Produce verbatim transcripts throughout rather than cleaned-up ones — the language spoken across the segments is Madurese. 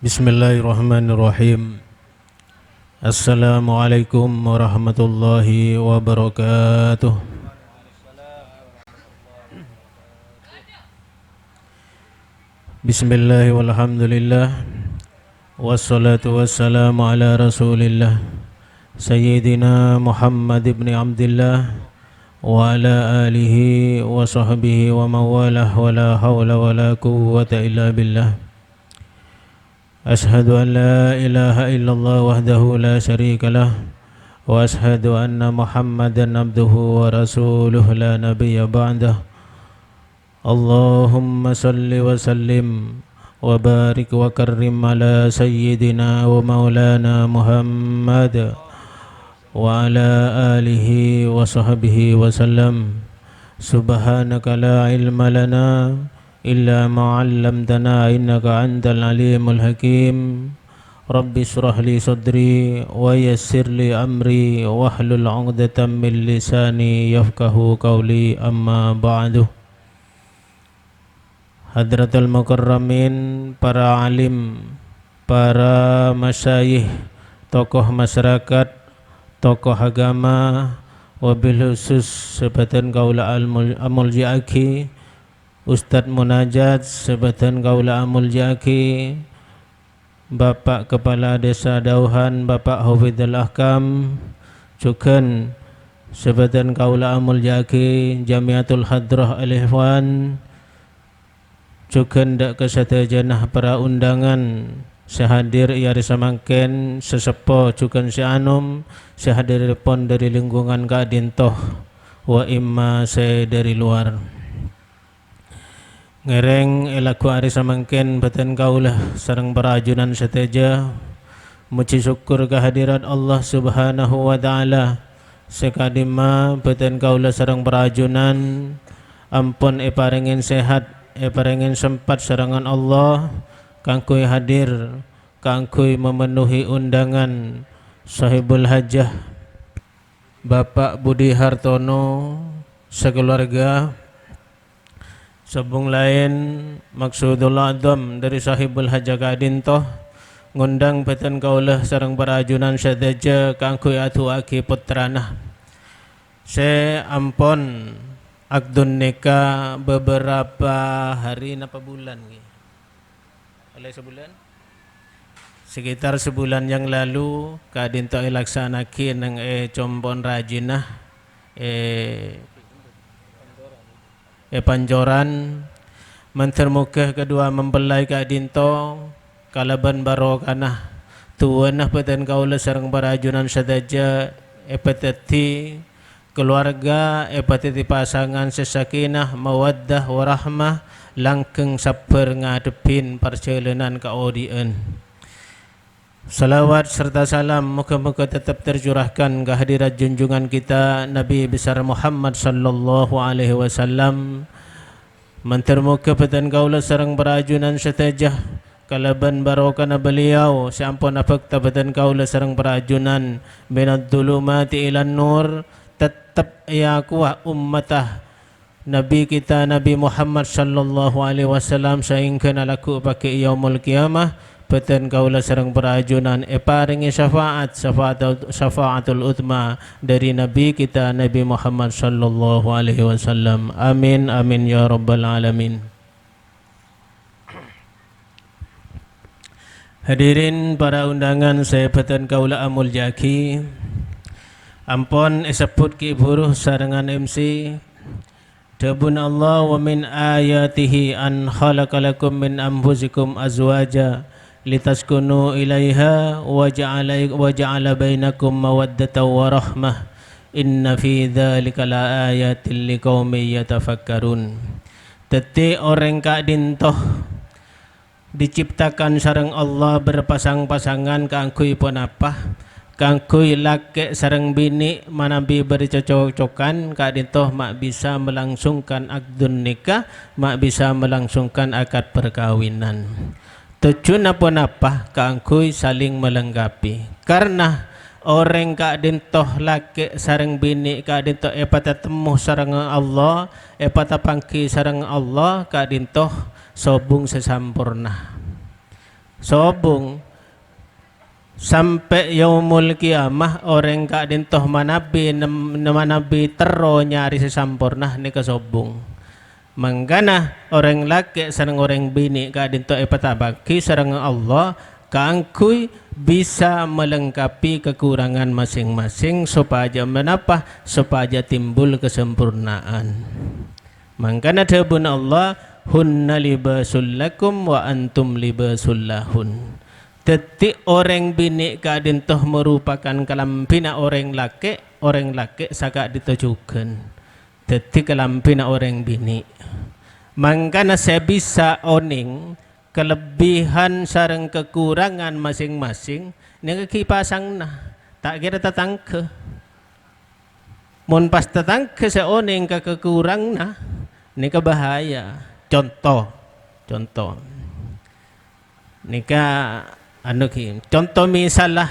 Bismillahirrahmanirrahim. Assalamualaikum warahmatullahi wabarakatuh. Bismillah walhamdulillah. Wassalatu wassalamu ala Rasulillah, Sayyidina Muhammad ibni Abdillah, wa ala alihi wa sahbihi wa mawalah, wa la haula wa la quwwata illa billah. Asyhadu an la ilaha illallah wahdahu la syarika lah, wa asyhadu anna Muhammadan abduhu wa rasuluh la nabiyya ba'dah. Allahumma salli wa sallim wa barik wa karrim ala sayyidina wa maulana Muhammad wa ala alihi wa sahbihi wa sallam. Subhanaka la ilma lana illa ma 'allamtana innaka antal alimul hakim. Rabbi israh li sadri wa yassir li amri wahlul 'uqdatam min lisani yafqahu qawli, amma ba'du. Hadratul mukarramin, para alim, para masyayikh, tokoh masyarakat, tokoh agama, wabil khusus sè bâdhân kaulâ amul-, amoljâ'aghi, Ustadz Munajat sè bâdhân kaulâ amoljâ'aghi, Bapak Kepala Desa Dauhan, Bapak Hafidhul Ahkam, jhughân sè bâdhân kaulâ amoljâ'aghi, Jamiatul Hadrah Al-Ikhwan, jhughân dâ' ka sadhâjâna para undangan sè hadir è arè samangkèn, sè seppo jhughân sè anom, sè hadirrèpon dâri lingkungan ka'dinto, wa imma sè dâri lowar. Ngèrèng è lagghu arè samangkèn bâdhân kaulâ sareng para ajunan sadhâjâ mojhi sokkor ka hadirat Allah Subhanahu wa Ta'ala, sè ka'dimma bâdhân kaulâ sareng para ajunan ampon èparèngè sehat, èparèngè sempat sarengngan Allah kaangghuy hadir, kaangghuy mamenuhi undangan Sohibul Hajah, Bapak Budi Hartono, sakalowarga. Sobung laèn, maksudul a'dham dâri Sohibul Hajah ka'dinto, ngondhâng bâdhân kaulâ sareng para ajunan sadhâjâ kaangghuy adu'aaghi pottrana sè ampon akdun nikah beberapa hari napa bulân, ghi? Ollè sabulân? Sekitar sebulan yang lalu, ka'dinto èlaksana'aghi neng è compo'na rajina, è, è Pancoran. Mandhâr moghâ kedua mempelai ka'dinto kalabân barokana du'âna bâdhân kaulâ sareng para ajunan sadhâjâ èpadhâddhi kalowarga, èpadhâddhi pasangan sè sakinah, mawaddah, warahmah, langgeng sabbhâr ngadhebbhi parjhâlânan kaodi'ân. Shalawat sarta salam moghâ-moghâ tetep tercurahkan ka hadirat junjungan kita Nabi besar Muhammad sallallahu alaihi wasallam. Mandhâr moghâ bâdhân kaulâ sareng para ajunan sadhâjâ kalabân barokana beliau sè ampon abhâkta bâdhân kaulâ sareng para ajunan minadz-dzulumati ilan nur, tettep èakowa ummatta Nabi kita Nabi Muhammad sallallahu alaihi wasallam saèngghâna lagghu' paghi' yaumul qiyamah, bâdhân kaulâ sareng para ajunan èparèngè syafaat, syafaatul, syafaatul udzma dâri Nabi kita Nabi Muhammad sallallahu alaihi wasallam. Amin, amin, ya rabbal alamin. Hadirin para undangan sè bâdhân kaulâ amoljâ'aghi, ampon èsebbhut ghi' bhuru sarengngan M C, dhâbuna Allah, "Wa min ayatihi an khalaqa lakum min anfusikum azwaja litaskunu ilaiha wa ja'ala, wa ja'ala bainakum mawaddatan wa rahmah, inna fi dzalika la ayatin liqaumin yatafakkarun." Dhâddhi orèng ka'dinto diciptakan sareng Allah berpasang-pasangan kaangghuy ponapa? Kaangghuy lakè' sareng binè' manabi bercocokan ka'dinto ma' bisa melangsungkan akdun nikah, ma' bisa melangsungkan akad perkawinan. Tojjhuna ponapa? Kaangghuy saling melengkapi. Karna orèng ka'dinto lakè' sareng binè' ka'dinto èpatatemmo sareng Allah, èpatapangghi sareng Allah ka'dinto sobung sè samporna. Sobung. Sampè' yaumul qiyamah, orèng ka'dinto manabi nem-, manabi terro nyarè sè samporna nèka sobung. Mangkana, orèng lakè' sareng orèng binè' ka'dinto èpatabbhâghi sareng Allah kaangghuy bisa malengkapi kakurangan masing-masing, sopajâ menapa? Sopajâ timbul kasamporna'an. Mangkana dhâbuna Allah, "Hunna libasul lakum wa antum libasul lahun." Dhâddhi, orèng binè' ka'dinto marupakan kalambhina orèng lakè', orèng lakè' saka'dinto jhughân dhâddhi kalambhina orèng binè'. Mangkana sè bisa onèng kalebbihan sareng kakurangan masing-masing nèka ghi' pasangna, ta' kèra tatangghâ. Mon pas tatangghâ sè onèng ka kakuranganna, nèka bahaya. Conto, conto. Nèka, anu, ghi, conto misalla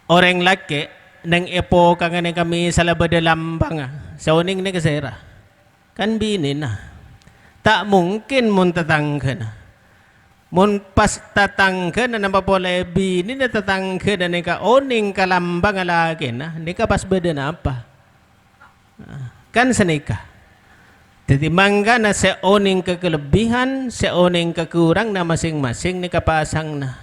orèng lakè' neng è pokangnga nèka misalla bâdâ lambângnga, sè onèng nèka sèra. Kan binèna. Ta' mungkin mon tatangghâna. Mon pas tatangghâna napa polè binèna tatangghâna nèka onèng ka lambângnga lakèna, nèka pas bâdâna apa? Nah, kan sanèka. Dhâddhi mangkana sè onèng ka kalebbihan, sè onèng ka kuranganna masing-masing nèka pasangna.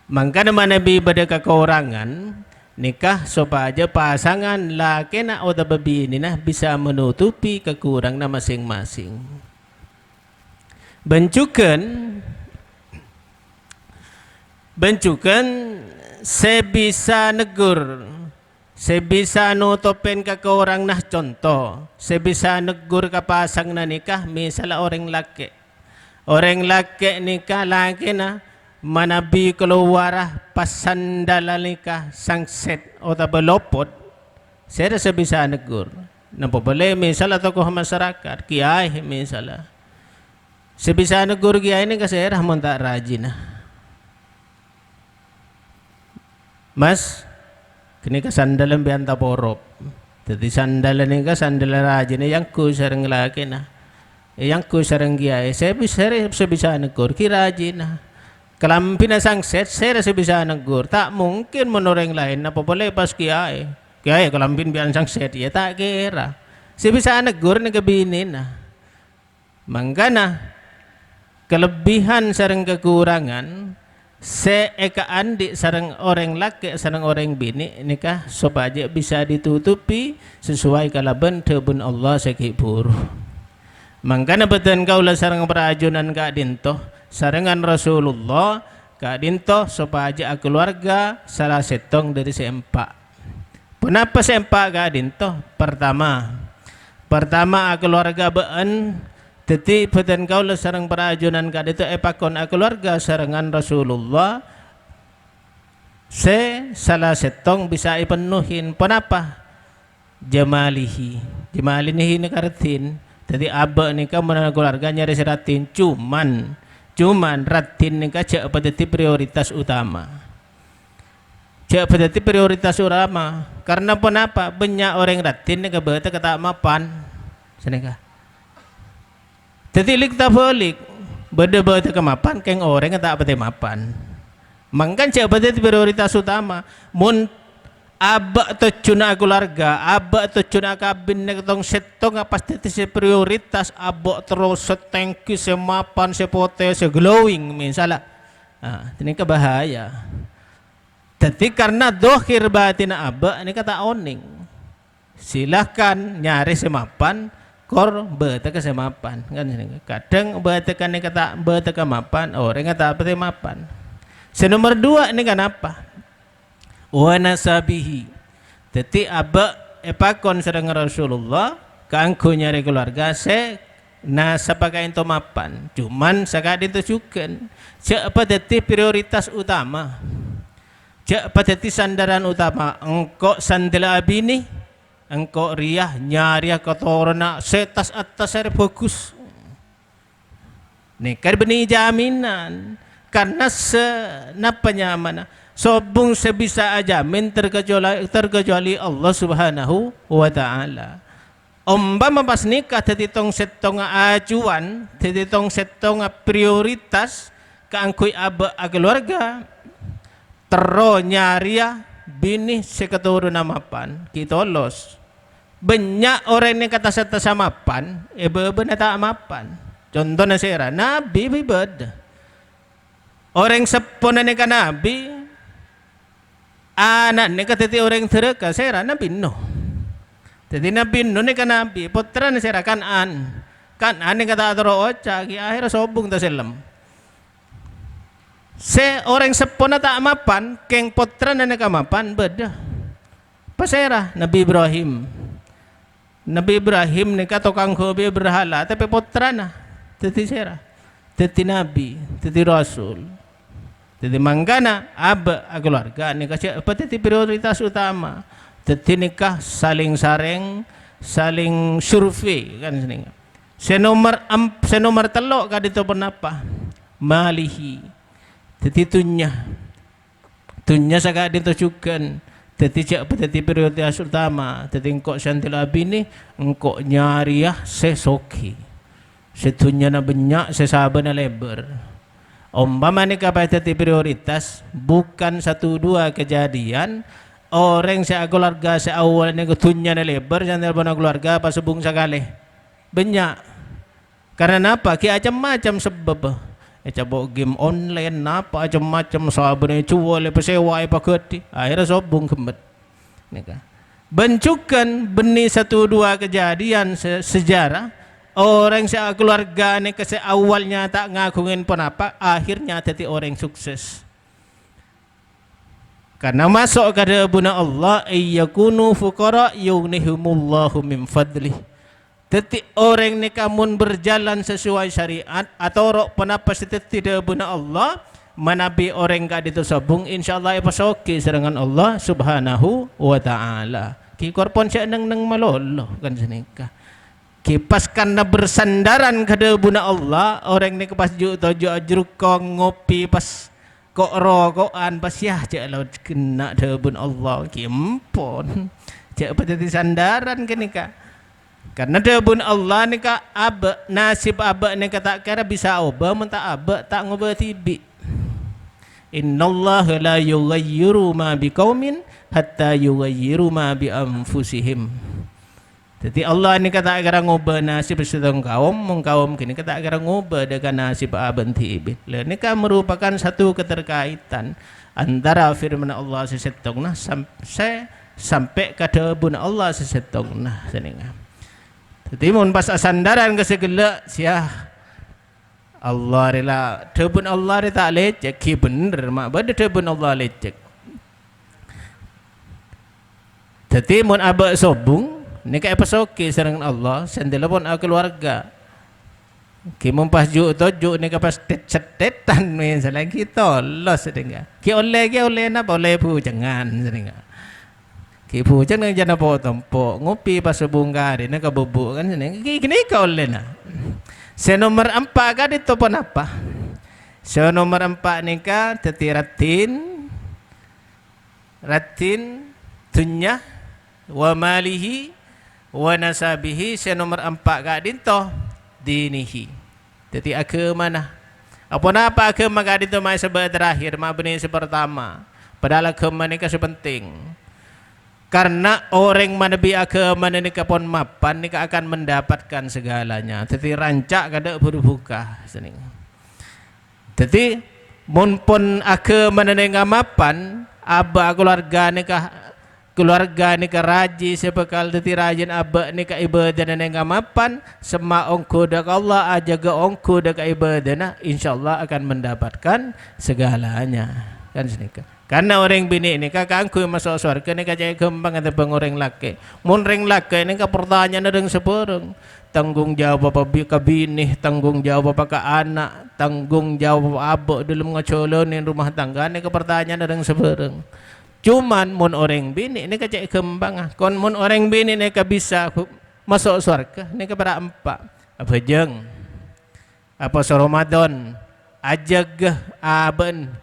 Mangkana manabi bâdâ kakorangan, nèka sopajâ pasangan lakèna otabâ binèna bisa manutupi kakoranganna masing-masing. Bân jhughân, bân jhughân sè bisa neggur, sè bisa notopèn kakoranganna, conto, sè bisa neggur ka pasanganna nèka, misalla orèng lakè'. Orèng lakè' nèka lakèna manabi kalowara pas sandalla nèka sangsèt otabâ lopot, sèra sè bisa neggur? Napa polè misalla tokoh masyarakat, kiyaè misalla. Sè bisa neggur kiyaè nèka sèra mon ta' rajina. "Mas, ghânèka sandal sampèyan taporop." Dhâddhi sandal nèka sandal rajina èangghuy sareng lakèna. Èangghuy sareng kiyaè. Sè bis-, sè, sè bisa neggur ghi' rajina. Kalambhina sangsèt, sèra sè bisa neggur? Ta' mungkin mon orèng laèn, napa polè pas kiyaè. "Kiyaè, kalambhina sampèyan sangsèt." Iyâ ta' kèra. Sè bisa neggur nèka binèna. Mangkana, kalebbihan sareng kakorangan sè èkaandi' sareng orèng lakè' sareng orèng binè' nèka sopajâ bisa ditutupi sesuai kalabân dhâbuna Allah sè ghi' bhuru. Mangkana bâdân kaulâ sareng parajunan ka'dinto, sarengngan Rasulullah ka'dinto sopajâ akalowarga sala sèttong dhâri sè empa'. Ponapa sè empa' ka'dinto? Partama, partama akalowarga bâ'ân. Dhâddhi, bâdân kaulâ sareng parajunan ka'dinto èpakon akalowarga sarengngan Rasulullah sè sala sèttong bisa èpennohin. Ponapa? Jamalihi. Jamalihi nèka raddhin. Dhâddhi, abâ' nèka mon akalowarga nyarè sè raddhin. Cuman, cuman raddhin nèka jhâ' padhâddhi prioritas utama. Jhâ' padhâddhi prioritas utama. Karna ponapa? Bânnya' orèng raddhin nèka bâdâ ka ta' mapan. Sanèka. Dhâddhi, lik tabâlik, bâdâ-bâdâ ka mapan, kèng orèngnga ta' patè mapan. Mangkana jhâ' padhâddhi prioritas utama. Mon abâ' tojjhuna akalowarga, abâ' tojjhuna akabin nèka tong-sèttonga pas dhâddhi sè prioritas, abâ' terros sè tèngghi, sè mapan, sè potè, sè glowing, misalla. Ah, nèka bahaya. Dhâddhi, karna dhâhir bhâthinna abâ' nèka ta' onèng. Silahkan nyarè sè mapan, kor bâdâ ka sè mapan. Kan, kadhâng bâdâ ka nèka ta' bâdâ ka mapan, orèngnga ta' patè mapan. Sè nomer duwâ' nèka napa? Wa nasabihi. Dhâddhi, abâ' èpakon sareng Rasulullah kaangghuy nyarè kalowarga sè nasabbhâ ka'dinto mapan. Cuman saka'dinto jhughân. Jhâ' padhâddhi prioritas utama. Jhâ' padhâddhi sandaran utama. Engko' sandal abinè, engko' rèya nyarèya katoronan sè attas-attas arè bhâghus. Nèka bânnè jaminan. Karna sè-, napa nyamana? Sobung sè bisa ajamin terkecuali, terkecuali Allah Subhanahu wa Ta'ala. Ompama pas nèka dhâddhi tong-sèttonga acuan, dhâddhi tong-sèttonga prioritas, kaangghuy abâ' akalowarga, terro nyarèya binè sè katoronna mapan, ghi' tolos. Bânnya' orèng nèka tasa-tasa mapan, è bâbâna ta' mapan. Contona sèra, nabbhi bi' bâdâ. Orèng seppona nèka nabbhi, ana' nèka dhâddhi orèng dhârâka, sèra Nabbhi Nuh. Dhâddhi Nabbhi Nuh nèka nabbhi, pottrana sèra Kan'an. Kan'an nèka ta' atoro' oca', ghi' ahèrra sobung tasellem. Sè orèng seppona ta' mapan, kèng pottrana nèka mapan, bâdâ. Pasèra? Nabbhi Ibrahim. Nabbhi Ibrahim nèka tokang ghâbây berhala, tapè pottrana dhâddhi sèra? Dhâddhi nabbhi, dhâddhi rasul. Dhâddhi mangkana abâ' akalowarga nèka jhâ' padhâddhi prioritas utama. Dhâddhi nèka saling sareng, saling survei, kan, sè nèka. Sè nomer em-, sè nomer tello' ka'dinto ponapa? Malihi. Dhâddhi dhunnya. Dhunnya saka'dinto jhughân. Dhâddhi jhâ' padhâddhi prioritas utama. Dhâddhi engko' sè andhil abinè, engko' nyarèya sè soghi. Sè dhunnyana bânnya', sè sabâna lèbâr. Ompama nèka padhâddhi prioritas, bukan satu dua kejadian, orèng sè akalowarga sè awwal nèka dhunnyana lèbâr, sè andhil pon akalowarga pas sobung sakalè. Bânnya'. Karna napa? Ghi' acem-macem sabâbbhâ. Ècapo' game online, napa acem-macem, sabâna èjhuwâl, èpasèwa, èpaghâdhi. Ahèrra sobung ghemmet. Nèka. Bân jhughân bânnè satu dua kejadian se-, sejarah, orèng sè akalowarga nèka sè awwalnya ta' ngaghungè ponapa, akhirnya dhâddhi orèng sukses. Karna maso' ka dhâbuna Allah, "Iyyakunu fuqara yughnihimullahu min fadlih." Dhâddhi orèng nèka mon berjalan sesuai syariat, atoro' ponapa sè dhâddhi dhâbuna Allah, manabi orèng ka'dinto sobung, insyaallah èpasoghi sareng Allah Subhanahu wa Ta'ala. Ghi' kor pon sè neng-neng malolo, kan, sanèka. Ghi' pas karna bersandaran ka dhâbuna Allah, orèng nèka pas ju'-toju' ajrukkong ngopi pas ko'-roko'an, pas, "Yah, jhâ' la ghenna' dhâbuna Allah," ghi' empon. Jhâ' padhâddhi sandaran ghânèka. Karna dhâbuna Allah nèka abâ', nasib abâ' nèka ta' kèra bisa obâ, mon ta' abâ' ta' ngobâ dhibi'. "Innallaha la yughayyiru ma biqaumin hatta yughayyiru ma bi anfusihim." Dhâddhi, Allah nèka ta' kèra ngobâ nasib sèttong kaum, mon kaum ghânèka ta' kèra ngobâ dhâ' ka nasib abâ' dhibi'. Lha, nèka merupakan satu keterkaitan antara firman Allah sè sèttongnga sam-, sè sampè' ka dhâbuna Allah sè sèttongnga, sanèka. Dhâddhi, mon pas asandaran ka sè ghellâ', sèya Allah rè la, dhâbuna Allah rè ta' lècèk, ghi' bhender, ma' bâdâ dhâbuna Allah lècèk. Dhâddhi, mon abâ' sobung, nèka èpasoghi sareng Allah, sè andhâlâ pon akalowarga. Ghi' mon pas ju'-toju' nèka pas tet-settetan, mè, salagi tolos, nèka. Ghi' ollè, ghi' ollè napa? Ollè bhucèngan, nèka. Ghi' bhujâng neng jhâna po-tompo, ngopi pas sobung karèna ka bubbu', kan, sè neng ghi-, ghânèka ollèna. Sè nomer empa' ka'dinto ponapa? Sè nomer empa' nèka dhâddhi raddhin, raddhin dhunnya, wa malihi, wa nasabihi. Sè nomer empa' ka'dinto dinihi. Dhâddhi aghâmana. Aponapa aghâma ka'dinto ma' èsabâ' terakhir, ma' bânnè sè partama? Padahal aghâma nèka sè penting. Karna orèng manabi aghâmana nèka pon mapan nèka akan mendapatkan segalanya. Dhâddhi ranca' kadâ' buru buka, sanèng. Dhâddhi, mon pon aghâmana nèka mapan, abâ' kalowarga nèka Kalowarga nèka rajhi sè bhâkal dhâddhi rajhina abâ' nèka ibâdâna nèng ka mapan, semma' ongghu dhâ' ka Allah, ajâgâ ongghu dhâ' ka ibâdâna, insyaallah akan mendapatkan segalanya. Kan sanèka. Karna orèng binè' nèka kaangghuy maso' sowarghâ nèka cè' ghâmpang atèmbhâng orèng lakè'. Mon rèng lakè' nèka partanya'anna rèng sabhârâng. Tanggung jawab apa bi-, ka binè, tanggung jawab apa ka ana', tanggung jawab apa abâ' dâlem ngajhâlânè rumah tangga nèka partanya'anna rèng sabhârâng. Coman mon orèng binè' nèka cè' ghâmpangnga. Kon mon orèng binè' nèka bisa hu-, maso' sowarghâ, nèka para' empa'. Abhâjâng. Apowasa Ramadan. Ajâgâ abâ'na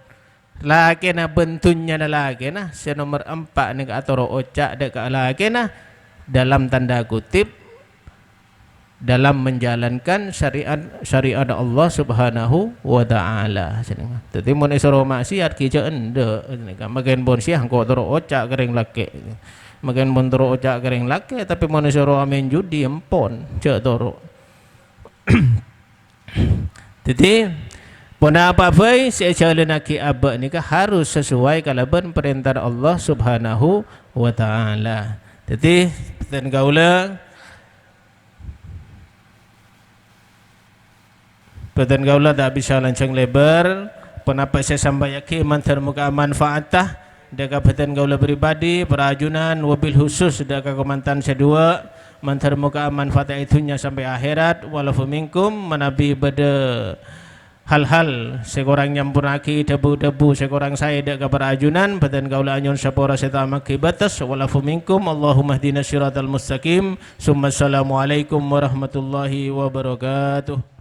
lakèna bân dhunnyana lakèna. Sè nomer empa' nèka atoro' oca' dhâ' ka lakèna, dalam tanda kutip, dalam menjalankan syariat, syariat Allah Subhanahu wa Ta'ala. Dhâddhi, mon èsoro maksiat, ghi' jhâ' endâ'. Magen pon sè engko' toro' oca' ka rèng lakè'. Magen pon toro' oca' ka rèng lakè', tapè mon èsoro amèn judi, empon, jhâ' toro'. Dhâddhi, ponapa bhâi sè èjhâlânnaghi abâ' nèka harus sesuai kalabân parènta Allah Subhanahu wa Ta'ala. Dhâddhi, bhâdhân kaulâ, bhâdhân kaulâ ta' bisa lanjhâng lèbâr. Ponapa sè èsampayaghi mandhâr moghâ manfaat, dâ' ka bhâdhân kaulâ pribadi, para ajunan, wabil khusus dâ' ka kamantan sè duwâ', mandhâr moghâ manfaat è dhunnya sampè' akhèrat, wal afu minkum, manabi bâdâ hal-hal sè korang nyampornaghi, dhâbu-dhâbu sè korang saè dâ' ka para ajunan, bhâdhân kaulâ anyo'on sapora sè ta' maghi bâtes, wal afu minkum, Allahumma hdina siratal mustaqim, summa assalamualaikum warahmatullahi wabarakatuh.